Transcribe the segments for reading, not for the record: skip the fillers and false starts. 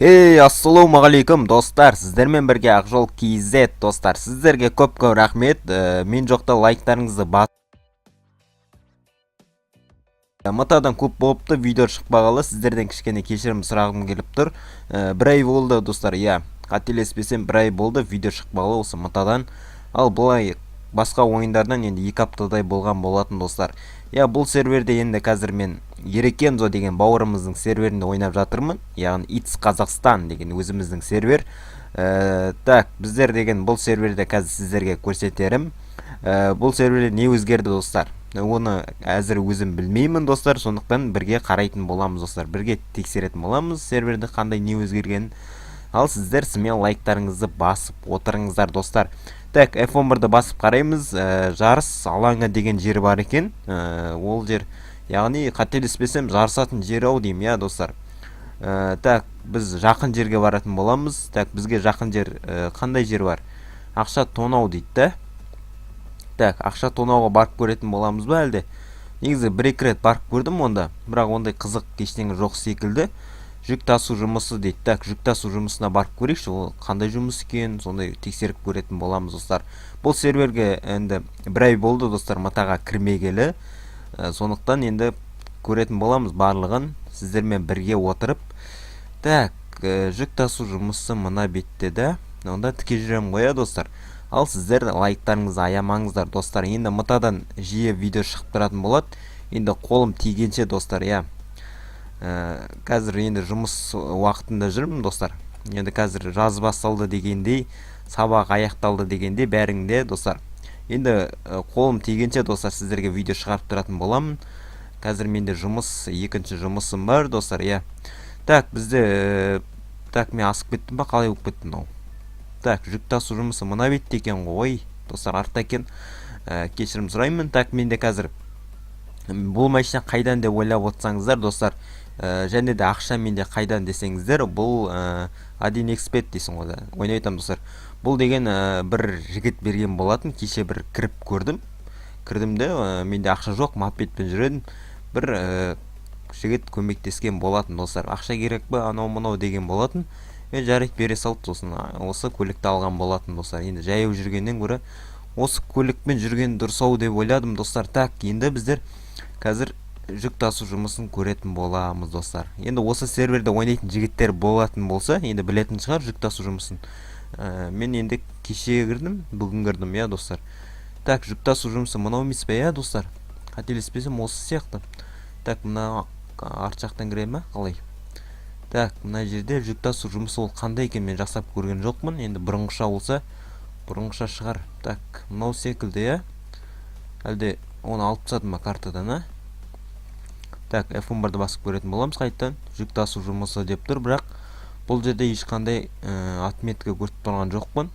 Эй, ассалаумағалейкум, достар! Сіздермен бірге Ақжол KZ. Достар, сіздерге көп көп рахмет. Мен жоқта лайктарыңызды бас. МТАдан көп болыпты видео шықпағалы, сіздерден кішкене кешірім сұрағым келіп тұр. Бір ай болды, достар, иә, қателеспесем, бір ай болды видео шықпағалы осы МТАдан. Ал былай басқа ойындардан енді 2 аптадай болған болатын, достар. Иә, бұл серверде енді қазір мен Ерекензо деген бауырымыздың серверінде ойнап жатырмын, яғни It's Қазақстан деген өзіміздің сервер. Так, біздер деген бұл серверде қазір сіздерге көрсетерім. Бұл серверде не өзгерді, достар, оны әзір өзім білмеймін, достар. Сондықтан бірге қарайтын боламыз, достар, бірге тексеретін боламыз серверде қандай не өзгергенін. Ал сіздер смело лайктарыңызды басып отырыңыздар, достар. Так, F11-ді басып қараймыз. Жарыс алаңы деген жер бар екен. Ол жер, яғни қателеспесем, жарысатын жер ау деймін, иә, достар. Так, біз жақын жерге баратын боламыз. Так, бізге жақын жер қандай жер бар? Ақша тонау дейді да. Так, ақша тонауға барып көретін боламыз ба әлде? Негізі бір екі рет барып көрдім онда, бірақ ондай қызық ештеңе жоқ секілді. Жүк тасу жұмысы дейді. Так, жүк тасу жұмысына барып көрейікші, ол қандай жұмыс екен, сондай тексеріп көретін боламыз, достар. Бұл серверге енді бір ай болды, достар, МТАға кірмегелі. Сондықтан енді көретін боламыз барлығын сіздермен бірге отырып. Так, жүк тасу жұмысы мына бетте да. Онда тіке жүремін ғой, иә, достар? Ал сіздер лайктарыңызды аямаңыздар, достар. Енді МТАдан жиі видео шығып тұратын болады енді, қолым тигенше, достар, иә. Қазір енді жұмыс уақытында жүрмін, достар. Енді қазір жаз басталды дегендей, сабақ аяқталды дегендей бәріңде, достар. Енді қолым тигенше, достар, сіздерге видео шығарып тұратын боламын. Қазір менде жұмыс, екінші жұмысым бар, достар, иә. Так, бізде так, мен асып кеттім ба, қалай болып кетті мынау? Так, жүк тасу жұмысы мына бетте екен ғой, достар, артта екен. Кешірім сұраймын. Так, менде қазір бұл машина қайдан деп ойлап отырсаңыздар, достар, және де ақша менде қайдан десеңіздер, бұл 1xBet дейсің ғой да, ойнап айтамын, достар. Бұл деген бір жігіт берген болатын. Кеше бір кіріп көрдім, кірдім де, менде ақша жоқ, мопедпен жүр бір жігіт көмектескен болатын, достар. Ақша керек па, анау мынау деген болатын. Е, жарайды, бере салды. Сосын осы көлікті алған болатын, достар. Енді жаяу жүргеннен гөрі осы көлікпен жүрген дұрыс ау деп ойладым, достар. Так, енді біздер қазір жүк тасу жұмысын көретін боламыз, достар. Енді осы серверде ойнайтын жігіттер болатын болса, енді білетін шығар жүк тасу жұмысын. Мен енді кеше кірдім, бүгін кірдім, иә, достар. Так, жүк тасу жұмысы мынау емес пе, иә, достар? Қателеспесем, осы сияқты. Так, мына арт жақтан кіре ма, қалай? Так, мына жерде жүк тасу жұмысы ол қандай екен, мен жасап көрген жоқпын. Енді бұрынғыша болса, бұрынғыша шығар. Так, мынау секілді, иә? Әлде оны алып тастады ма картадан, а? Так, F11-ді басып көретін боламыз қайтадан. Жүк тасу жұмысы деп тұр, бірақ бұл жерде ешқандай отметка көріп тұрған жоқпын.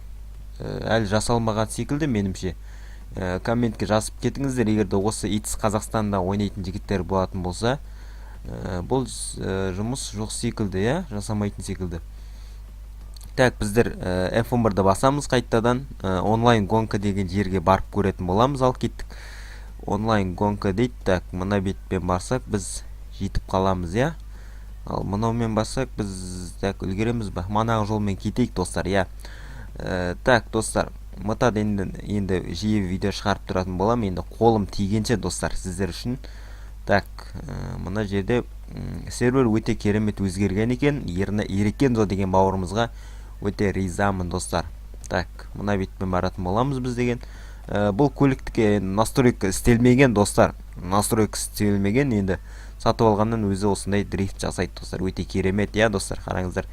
Әлі жасалмаған секілді меніңше. Комментке жазып кетіңіздер, егер де осы It's Қазақстанда ойнайтын жігіттер болатын болса. Бұл жұмыс жоқ секілді, иә, жасамайтын секілді. Так, біздер F11-ді басамыз қайтадан. Онлайн гонка деген жерге барып көретін боламыз. Ал кеттік. Онлайн гонка дейді. Так, мына бетпен барсақ, біз жетіп қаламыз, иә. Ал мынаумен барсақ, біз, так, үлгереміз ба? Манағы жолмен кетейік, достар, иә. Так, достар, МТАда енді жиі видео шығарып тұратын боламын енді, қолым тигенше, достар, сіздер үшін. Так, мына жерде сервер өте керемет өзгерген екен. Ерекензо деген бауырымызға өте ризамын, достар. Так, мына бетпен баратын боламыз біз деген. Бұл көліктікі настройка істелмеген, достар, настройка істелмеген. Енді сатып алғаннан өзі осындай дрифт жасайды, достар. Өте керемет, иә, достар, қараңыздар.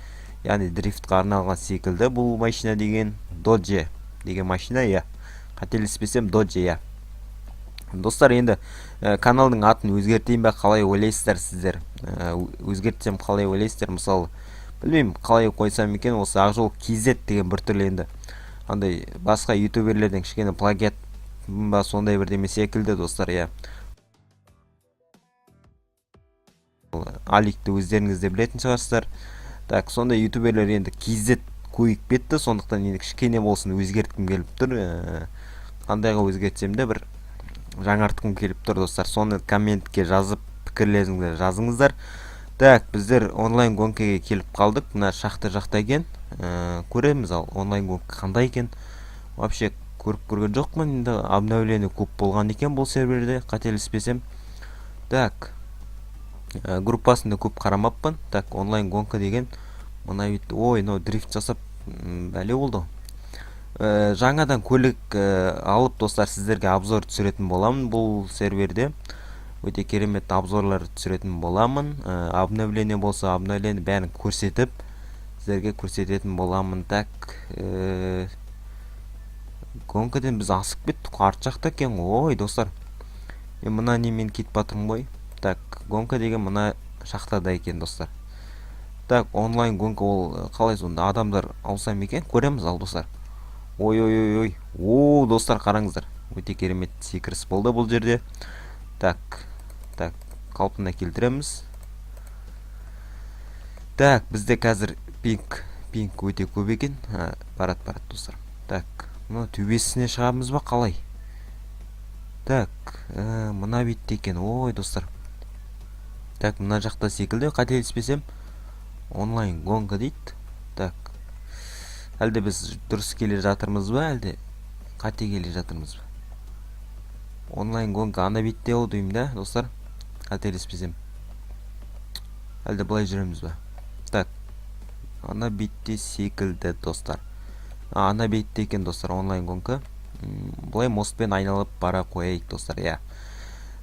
Яғни дрифтқа арналған секілді бұл машина деген. Dodge деген машина, иә, қателеспесем, Dodge, иә, достар. Енді каналдың атын өзгертейін ба, қалай ойлайсыздар сіздер? Өзгертсем қалай ойлайсыздар? Мысалы, білмеймін, қалай қойсам екен. Осы Ақжол KZ деген біртүрлі, енді андай басқа ютуберлерден кішкене плагиат ба, сондай бірдеме секілді, достар, иә. Аликті өздеріңіз де білетін шығарсыздар. Так, сондай ютуберлер енді KZ көбейіп кетті, сондықтан енді кішкене болсын өзгерткім келіп тұр. Қандайға өзгертсем де, бір жаңартқым келіп тұр, достар. Соны комментке жазып, пікірлеріңізді жазыңыздар. Так, біздер онлайн гонкаға келіп қалдық. Мына шахта жақта екен. Көреміз ал, онлайн гонка қандай екен вообще, көріп көрген жоқпын. Енді обновление көп болған екен бұл серверде, қателеспесем. Так, группасында көп қарамаппын. Так, онлайн гонка деген мына бет. Ой, мынау дрифт жасап, бәле болды ғой. Жаңадан көлік алып, достар, сіздерге обзор түсіретін боламын. Бұл серверде өте керемет обзорлар түсіретін боламын. Обновление болса, обновление бәрін көрсетіп, сіздерге көрсететін боламын. Так, гонкадан біз асып кеттік, арт жақта екен ғой. Ой, достар, мен мына немен кетіп жатырмын ғой. Так, гонка деген мына шахтада екен, достар. Так, онлайн гонка ол қалай сонда, адамдар ауыса ма екен? Көреміз ал, достар. Ой, ой, ой, ой, о, достар, қараңыздар, өте керемет секіріс болды бұл жерде. Так, так, қалпына келтіреміз. Так, бізде қазір пинг өте көп екен. Барады, барады, достар. Так, мына төбесіне шығамыз ба, қалай? Так, мына бетте екен. Ой, достар, так, мына жақта секілді, қателеспесем. Онлайн гонка дейді. Так, әлде біз дұрыс келе жатырмыз ба, әлде қате келе жатырмыз ба? Онлайн гонка ана бетте ау деймін да, достар, қателеспесем. Әлде былай жүреміз ба? Так, ана бетте секілді, достар. Ана бетте екен, достар, онлайн гонка. Былай мостпен айналып бара қояйық, достар, иә.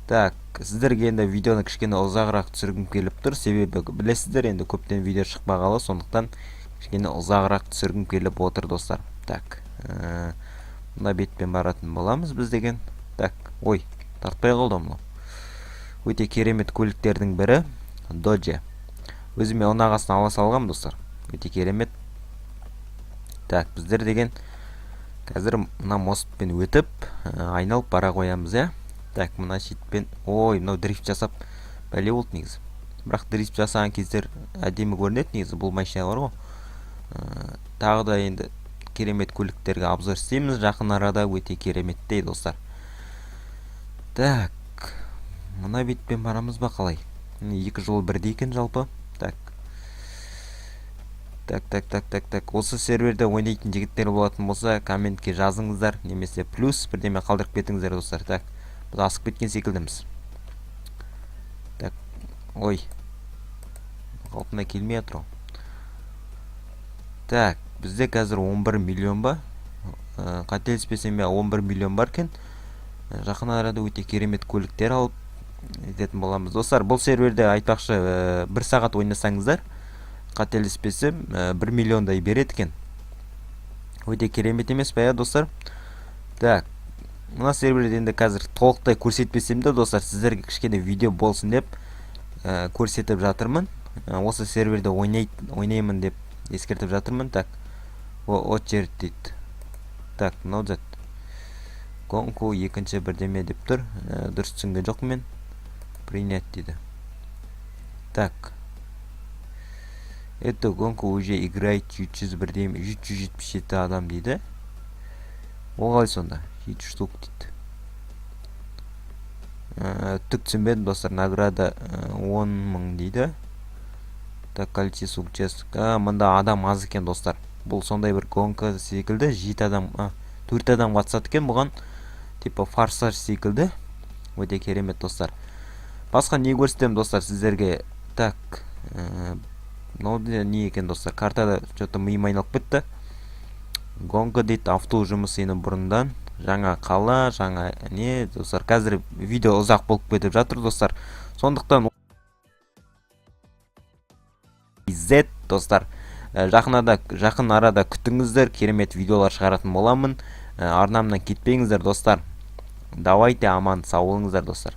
Так, сіздерге енді видеоны кішкене ұзағырақ түсіргім келіп тұр, себебі білесіздер енді, көптен видео шықпағалы, сондықтан кішкене ұзағырақ түсіргім келіп отыр, достар. Так, мына бетпен баратын боламыз біз деген. Так, ой, тартпай қалды мынау. Өте керемет көліктердің бірі Доджи. Өзіме ұнағасын ала салғам, достар, өте керемет. Так, біздер деген қазір мына мостпен өтіп, айналып бара қоямыз, иә. Так, мына шетпен. Ой, мынау дрифт жасап, бәле болды негізі. Бірақ дрифт жасаған кездер әдемі көрінеді негізі бұл машина бар ғой. Тағы да енді керемет көліктерге обзор істейміз жақын арада, өте кереметтей, достар. Так, мына бетпен барамыз ба, қалай? Екі жол бірдей екен жалпы. Так, так, так, так, так, так, осы серверде ойнайтын жігіттер болатын болса, комментке жазыңыздар немесе плюс бірдеме қалдырып кетіңіздер, достар. Так, біз асып кеткен секілдіміз. Так, ой, қалпына келмей жатыр ғой. Так, бізде қазір 11 миллион ба? Қателеспесем, иә, 11 миллион бар екен. Жақын арада өте керемет көліктер алып ететін боламыз, достар. Бұл серверде, айтпақшы, бір сағат ойнасаңыздар, қателеспесем, 1 миллиондай береді екен. Өте керемет емес па, иә, достар? Так, мына серверде енді қазір толықтай көрсетпесем де, достар, сіздерге кішкене видео болсын деп көрсетіп жатырмын. Осы серверде ойнаймын деп ескертіп жатырмын. Так, очередь дейді. Так, мынау зат гонку екінші бірдеме деп тұр. Дұрыс түсінген жоқпын мен. Принять дейді. Так, эту гонку уже играет 700 бірдеме, 777 адам дейді. Ол қалай сонда? Жеті штук дейді. Түк түсінбедім, достар. Награда 10 000 дейді. Так, количество участников. Мында адам аз екен, достар. Бұл сондай бір гонка секілді, жеті адам, төрт адам қатысады екен бұған, типа Форсаж секілді. Өте керемет, достар. Басқа не көрсетемін, достар, сіздерге? Так, мынау не екен, достар? Картада че-то миым айналып кетті. Гонка дейді, авто жұмыс енді бұрындан. Жаңа қала, жаңа не, достар. Қазір видео ұзақ болып кетіп жатыр, достар, сондықтан Z, достар, жақын арада күтіңіздер, керемет видеолар шығаратын боламын. Арнамнан кетпеңіздер, достар. Давайте, аман сау болыңыздар, достар,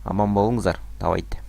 аман болыңыздар, давайте.